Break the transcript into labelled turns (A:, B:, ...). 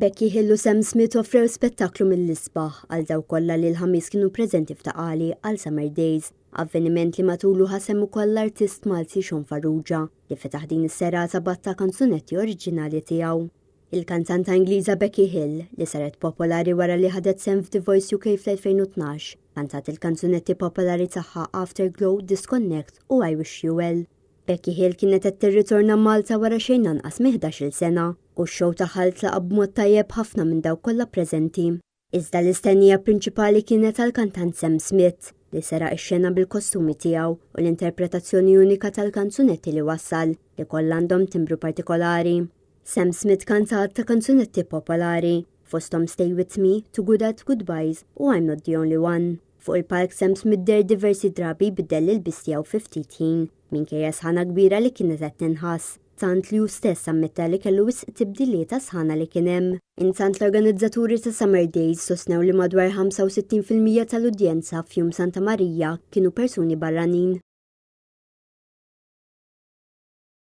A: Becky Hill u Sam Smith offrew spettaklu mill-isbaħ għal dawk kollha li l-Ħamis kienu preżenti f'Ta' Qali għal Summer Days, avveniment li matulu ħa sehem ukoll l-artist Malti Sean Farrugia li fetaħ din is-serata b'għadd ta' kanzunetti oriġinali tiegħu. Il-kantanta Ingliża Becky Hill, li saret popolari wara li ħadet sehem f'The Voice UK fl-2012, kantat il-kanzunetti popolari tagħha Afterglow, Disconnect u I Wish You Well. Becky Hill kienet qed tirritorna Malta wara xejn anqas minn 11-il sena u x-show tagħha ntlaqa' b'mod tajjeb ħafna minn dawk kollha preżenti. Iżda l-istennija prinċipali kienet għall-kantant Sam Smith, li seraq ix-xena bil-kostumi tiegħu u l-interpretazzjoni unika tal-kanzunetti li wassal, li kollha għandhom timbru partikolari. Sam Smith kanta għadd ta' kanzunetti popolari, fosthom Stay With Me, Too Good At Goodbyes u I'm Not The Only One. Fuq il-palk Sam Smith deher diversi drabi jbiddel l-ilbies tiegħu fi ftit ħin, minkejja sħana kbira li kienet qed tinħass, tant li hu stess ammetta li kellu wisq tibdiliet għas-sħana li kien hemm. Intant l-organizzaturi ta' Summer Days sostnew li madwar 65% tal-udjenza f'Jum Santa Marija kienu persuni barranin.